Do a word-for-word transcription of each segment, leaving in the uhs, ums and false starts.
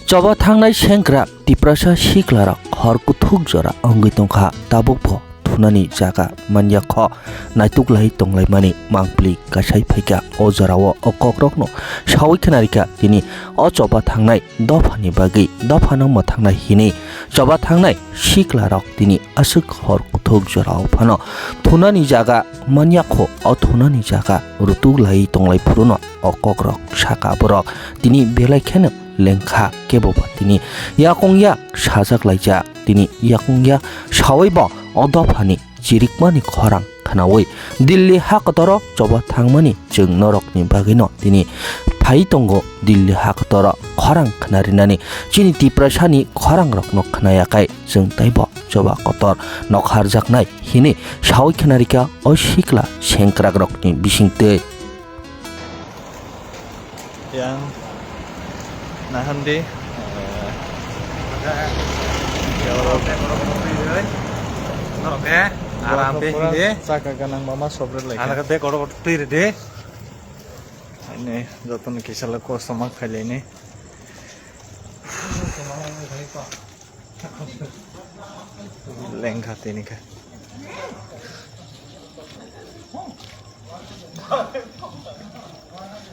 Choba thangnai sengkrak Tiprasa siklarok hor kuthuk jora wngwi tongkha, tabukbo thunani jaga manya kho naituk lai tonglaimani mangpili kasai phaikha. O jorao o kokrokno sawi khnarikha tini o choba thangnai dophani bagwi dophano mwthangnai hinwi choba thangnai siklarok tini aswk hor kuthuk jorao phano thunani jaga manya kho, o thunani jaga rutuk lai tonglai phuruno o kokrok saka borok tini belai kheno lengkha, kebo ba tini yakung yak sajak laijak. Tini yakung yak sawi bo o dophani chirikmani khorang khnawi Delhi ha kotoro choba thangmani chwng norokni bagwino tini phai tongo. Delhi ha kotoro khorang khnarinani chini Tiprasani khorangrokno khnayakhai chwng taibo choba kotor nokharjaknai hinwi sawi khnarikha o sikla sengkrakrokni bisingtwi. Yang nahandi, eh, norok khe aram tei hindi. Chaka ganang mama sobre lai. Ana khe tei kotor kotor twi rwdi. Ini jotono kisa le kosto ma khailai ni. Lengkha tini khe.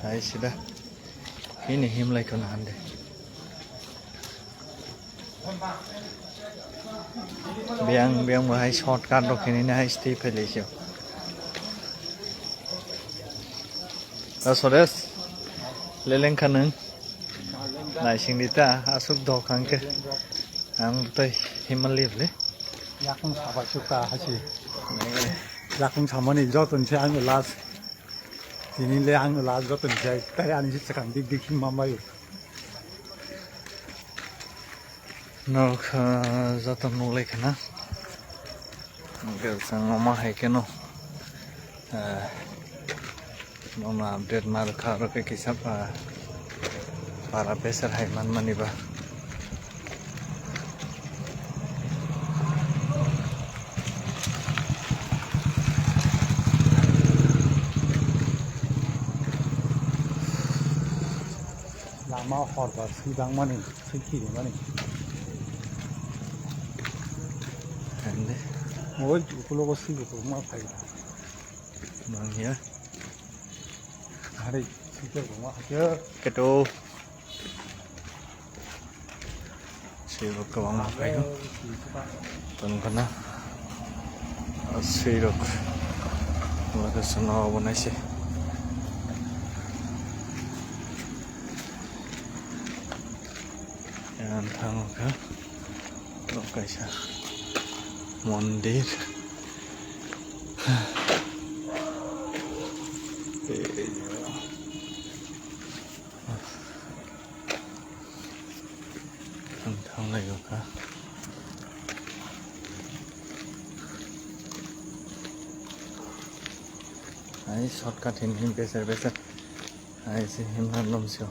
Hai sida. Hini himlai kheno hande. Biyang, biyang bo hai shortcut rok hinwi hai stay phailai sio. Da Suresh, leleng kha nwng? Naising di ta, aswk dok hang khe. Ang tei himal live le. Yakung sabai suk ta hasi. Yakung samani joto ni se ang last. Tini le ang last joto ni se. Tai ani se chakang dik dik himma mayu. Nok, ah, joto nuklai khna. Hwnkhe chwng omo hai kheno, ah, nono update ma rwkha, oro khe kisa, ah, para beser hai manmani ba. Lama hor ba swi bangmani, swi khirimani. Ande. Oi, ukulogo swi bo kwbangma phai. Mangya. Hari, swi kwbangma hakhe. Keto. Swi bo kwbangma phai. Tong kana. Swi rok. Wala ka sana obo naise. Yang thango kha. Oro kaisa mondir. Ang thanglai o kha. Ai shortcut hin hin beser beser. Ai se hin han lom sio.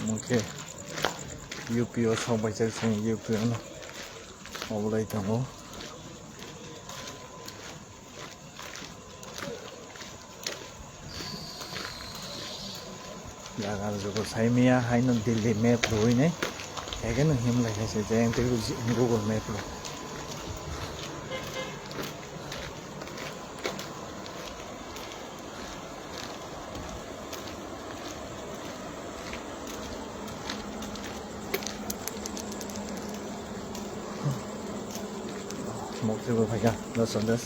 Omo khe U P o sok bai jak chwng U P o no obolai tongo. Jaga jugo saimaya haino Delhi map rwui nai. Haikhe no himlai hai se jayeng tei Google map rw. Mokhe bo phaikha dos dos.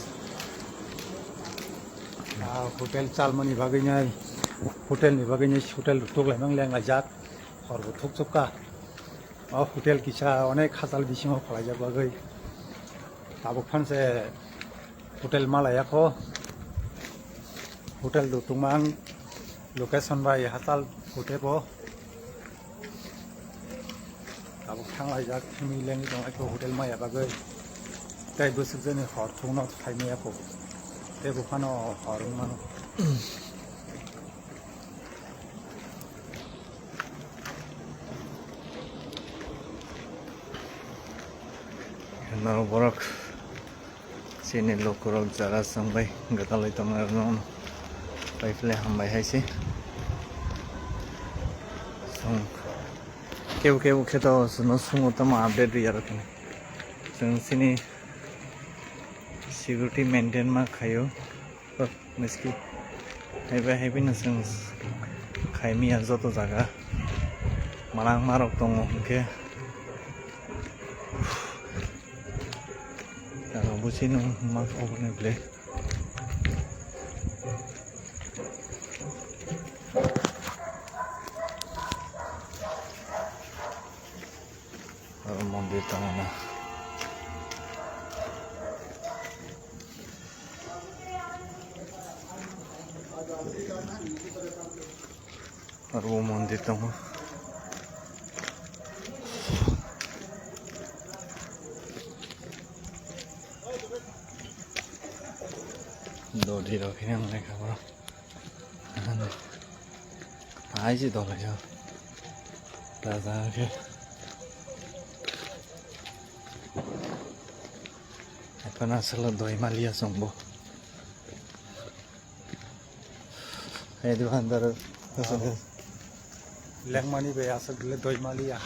Ah, hotel chalmani bagwi nai, hotel ni bagwi nai hotel rwtuk laimang leng laijak, hor bo thukchuk kha. O hotel kisa onek hachal bisingo khwlaijak bagwi. Tabuk phan se hotel ma laiya kho. Hotel rwtwkma ang location bai hachal hotel bo. Tabuk thang laijak, himwi lengwi tong lai kho hotel maya bagwi. Tei bwswk jani hor thungno phai maya kho. Tei buphano hor wng mano. Norok borok chini lukurok jaga chwng bai gwdalwi tongnairokno pai philai hambai hai se. Chwng kebo kebo khe to chwngno sungo tamo update rwya rok hwnwi. Chwng chini security maintain ma khaio. Miski. Haibai haibai no chwng khaimya joto jaga. Manang marok tongo hwnkhe. Jaga busi no ma obo ni ble. Oro mondir tongo na. Oro o mondir tongo. Dodi rok hwnwi wngkha borok. Hai se dolaijak. Raja khe. Ekhon aswk doi maliya chwngbo. Hai diba andar. Lengmani bai aswk le doi maliya.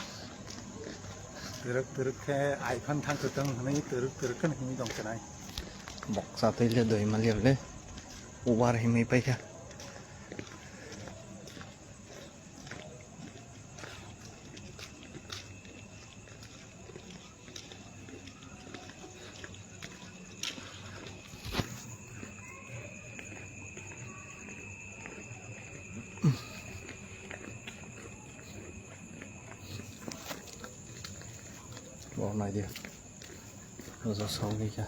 Twrwk twrwk khe iPhone thang kwtwng hwnwi twrwk twrwk khe hwnwi tong khe nai. Boksa twi le doi maliya le. Ubar himwi paikha. Bo nai di. Rojo sogwi kha.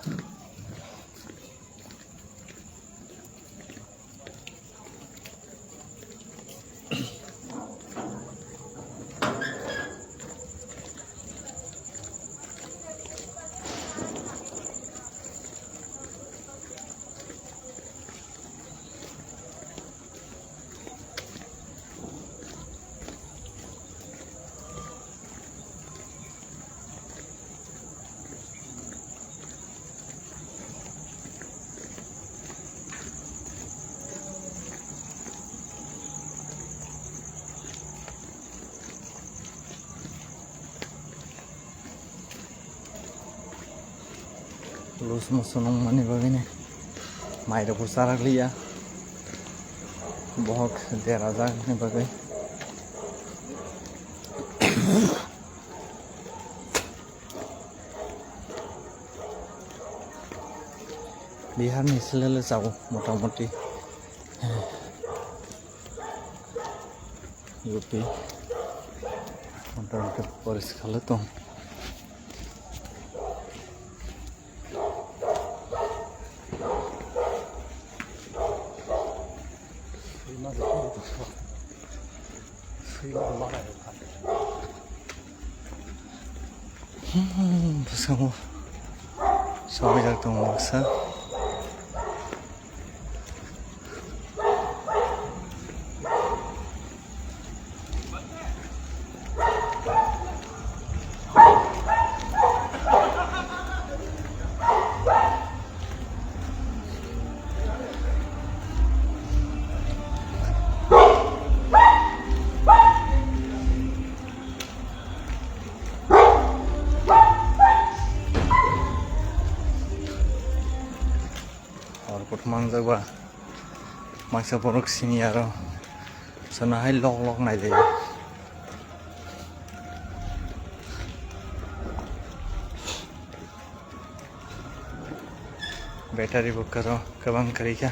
Lus moso nungmani bagwini mairokbo charak liya, bohok derajakni bagwi. Biharni selele chao motamoti. U P motamoti poriskar le tong. Hmm, bwskango sogwi jak tongo baksa. Hor kothoma wngjak ba, maksa borok sini aro chwngno hai lok lok nai lai. Battery bo kwbang kwrwi kha.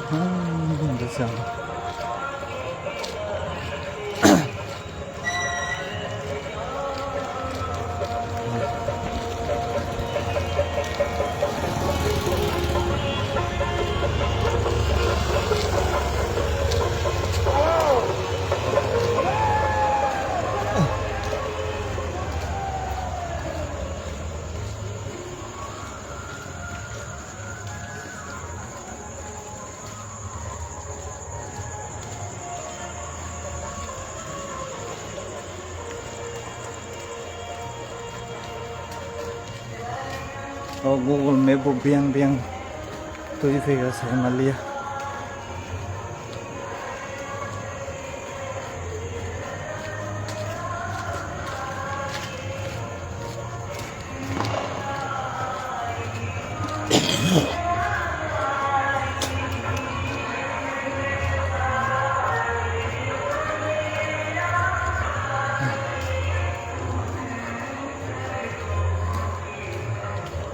Hmm, bisa. O Google Map bo biyang biyang twi phaikha, sai manliya.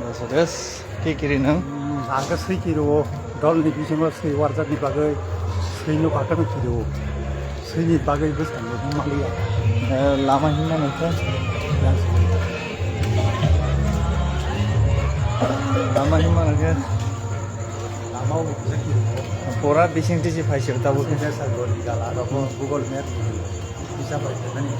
Bas, bas. Ki kiri nang? Hmm, ang khe swi kiri o. Dol ni bisingo swi warjak ni bagwi swi no kakhe no kiri o. Swi ni bagwi bwskango maliya. Eh, lama himma no khe. Lama himma no khe. Lama o kisa kiri o. Pura bising tisi phaisio tabuk. Kisa sa gol gala ro Google Map kiri o. Kisa bai thani.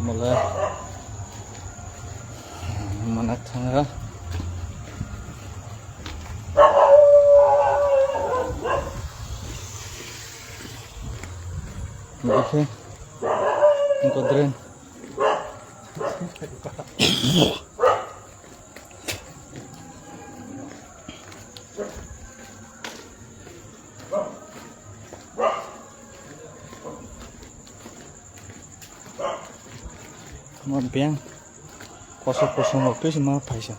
Mole manak thanga. Oke. Engko drain. Mo beng kosok kosong rok twi ma phaisa.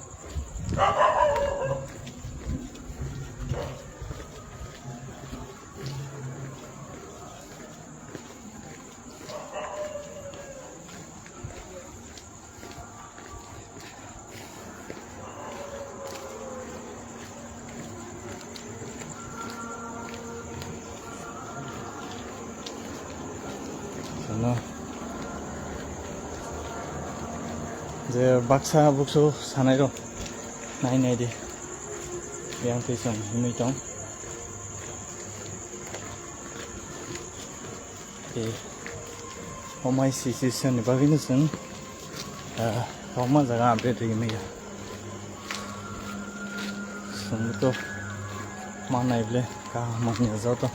Sano. Je baksa buksu sanai rok nai nai di. Yang twi chwng himwi tong. Tei o mai situation ni bagwi no chwng, ah, kwbangma jaga update rwgwi manya. Chwng to ma nai ble kaham manya joto.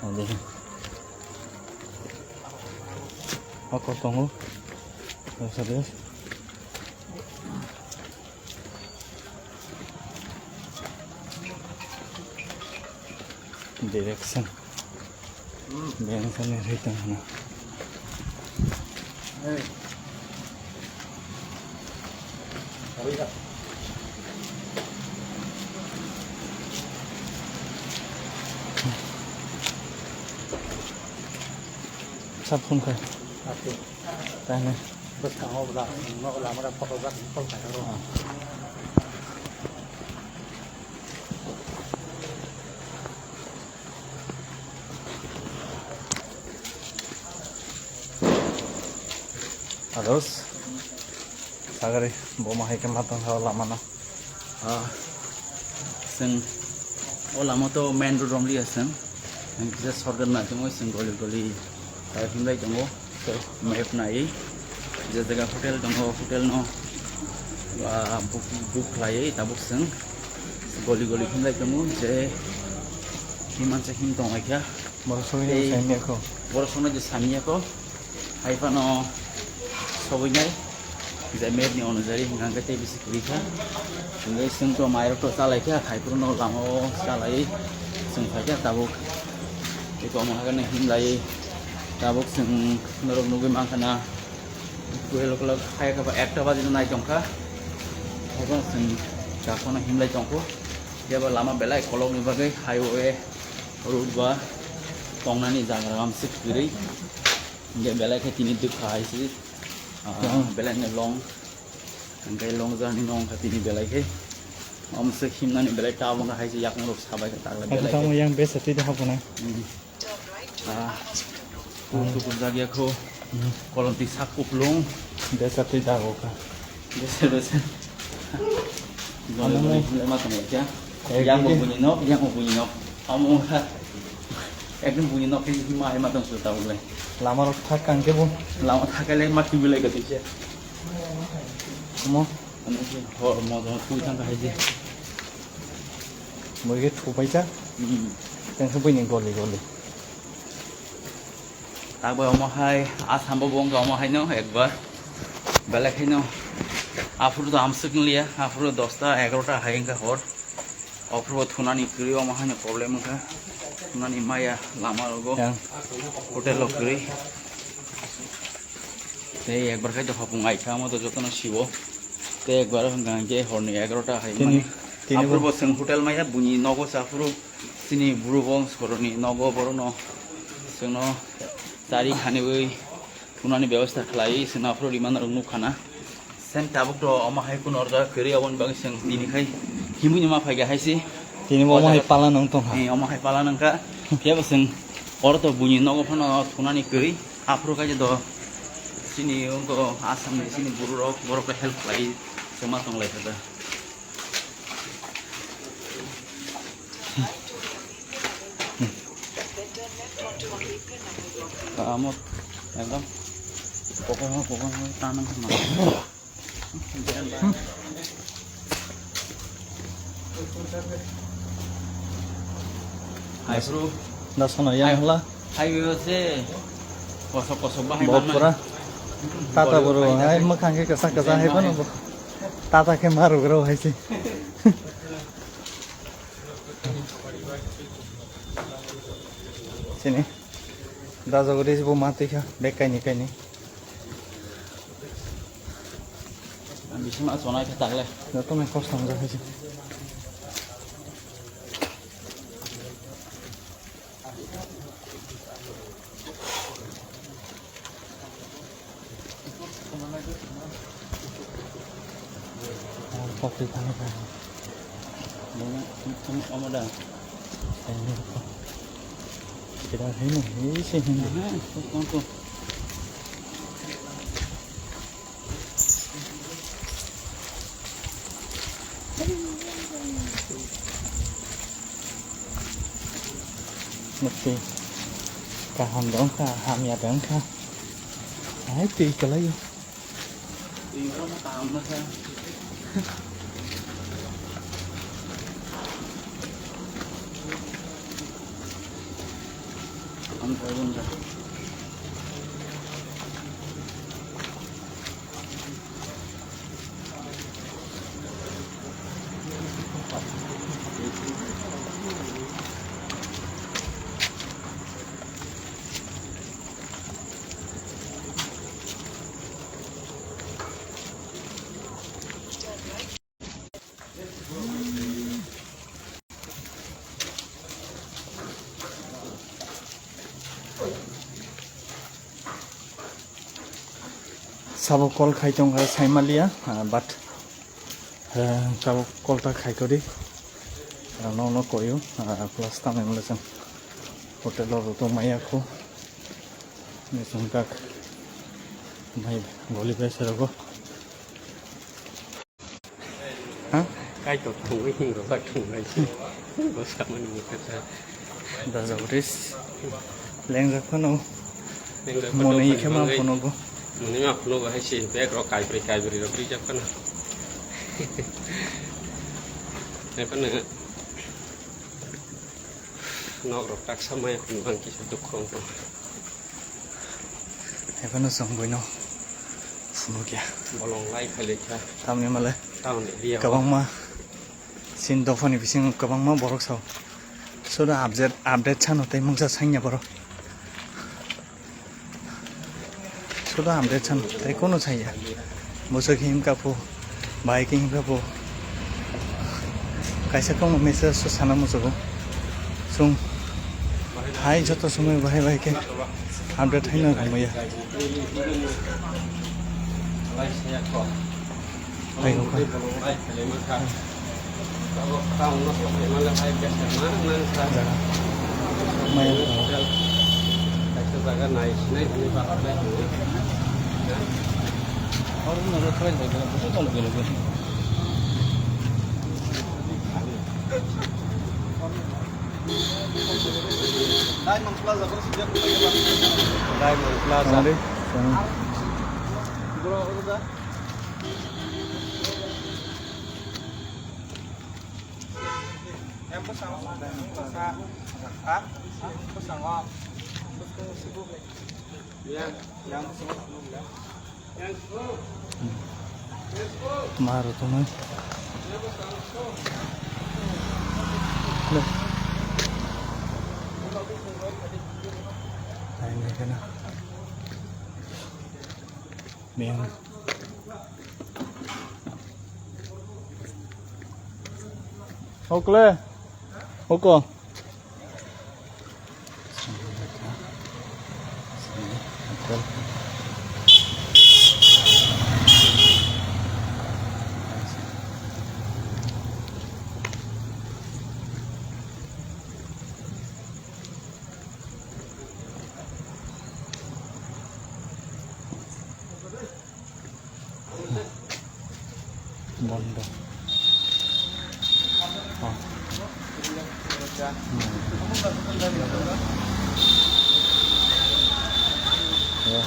Adi. Oko tongo. Asa de. Direction. Direction ni rwitong hwnwi. Sa phone khai. Taine. Bwskango bwla, no lama da photo jak, call khai ro. Ah. Ados. Sagari, bo ma hai khe ma tong kha o lama no. Ah, chwng o lama to main road romliya chwng. Ang kisa shortcut nai tongo, chwng goli goli tai himlai tongo. Map nai. Je jaga hotel tongo, hotel no, ah, book, book khlaiwi tabuk chwng goli goli himlai tongo. Je himansa him tong lai kha. Borok songwi tei samiya kho. Borok songno je samiya kho. Hai phano sogwi nai, je map ni onujai hwnkha hwnkhe tei bisi kwrwi kha. Hwnkhe chwng to mairok to cha lai kha, hai phuru no lama o cha lai chwng phai kha tabuk. Tei omo hai kheno him lai tabuk chwng norok nugwi mankha na twelve o'clock hai khe ba ekta baji no nai tong kha. Hai phano chwng ta phano him lai tong kho. Phiya ba lama belai kolok ni bagwi highway Rukba tongnani jaga ramsik kwrwi. Hingke belai khe tini dukha hai se. Ah, belai no long. Hingke long journey no wngkha tini belai khe. Omo se himnani belai tabuk hai se yakung rok sabai khe tagle belai khe. Tamo yang besa twi da hapuna. Hmm. Ah, kutu kujak yakho. Hmm. Kolom twi sak kuplung. Besa twi da hokha. Besa, besa. Ano mo. Boleh, boleh, boleh, matang ya. Eh, yang gini. Mau bunyi nok, yang mau bunyi nok. Kamu ekdom bunyi nok ini mah hemat dong sudah tahu boleh. Lama rok thak kang ke bo. Lama thak kele mat tu boleh kata sih. Mo. Ano sih, ho, mo dong kui tang kahai sih. Mo ke thu pai cha. Hmm. Tang ke bunyi goli goli. Tabuk omo hai Assam bo wngkha omo haino ekbar. Belai khaino aphuru to amswk wngliya, aphuru dosta egarota hai wngkha hor. Aphuru bo thunani kwrwi omo haino problem wngkha. Thunani maya lama rogo. Yang. Hotel o kwrwi. Tei ekbar khai dophapung aikha omo to jotono siwo. Tei ekbar wngkha hwnkhe horni egarota hai tini, mani. Tini aphuru bo. Bo chwng hotel maya buini nogo se aphuru. Chini buru bo soroni nogo borokno chwngno chari khaniwi thunani bebosta khlaiwi chwngno aphuru rwmani rok nukha na. Sen tabuk to omo hai kuno order kwrwi aboni bagwi chwng tini khai himwi nima phaikha hai se. Tini bo omo hai pala nang tongkha. Eh, omo hai pala nangkha. Phiya bo chwng oro to buini nogo phano thunani kwrwi aphuru khai do chini wngko Assam ni chini buru rok borok help khlai chwngma tong lai kha da. Kamu ekdom pokok pokok tanam sama. Hai bro. Da sono yang hla. Hai bro se kosok kosok bahai. Bok pura. Tata bro hai makhang ke kasa kasa hai bano. Tata ke maru bro hai se. Sini. Da jagadi bo mati kha bek kaini kaini. Ang bising ma sonai khe tagle. Joto mai kosto hwnjak hai se. Kopi thani thani. Omo da. Kita sini, ini sih. Aha, kok, kok, kok. Nukti kaham dong kha, hamya dong kha. Hai twi kwlai o. Sabo call khai tongkha saimaliya, ah, but, eh, sabo call ta khai kori, ah, no, no koyo, ah, plus tamni mole chwng hotel o tongmaya kho, ni chwng tak mai goli bai serogo. Ha? Kaitor thungwi hingrok ba thunglai se. Bo samani mukha ta. Da jabris. Lengjak phano. Lengjak phano moni khe ma phano go. Moni ma phano go hai se bag rok kaibroi kaibroi rok rijak phano. Hai phano nok rok taksa maya phano bang kisa dukhu wng phano. Ephano chwng buino phunukya. Bolong lai phailaikha. Tamni malai. Town area o. Kwbangma chini dophani bisingo kwbangma borok sao. Suda update, update sano tei mungsa sanya borok. Suda update sano tei kono saya. Bwswk himkha phu. Bahai khe himkha bo kaisa kokno message sana muchugo. Chwng Hai joto somoi bahai bahai khe update haino rwmaya. Hai kho kha. Maya kho. Diamond Plaza, bro, sejak Diamond Plaza. Sorry, sorry. Bro, udah. Yang pesang, ha? Pesang, ha? Yang, yang pesang. Maro tongo. Hai, hai, hai. Beng. Okle. Oko. Bondo. Oh. Hmm. Ya.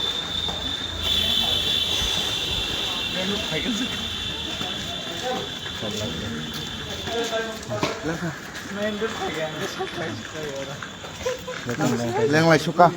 Lenglai suka.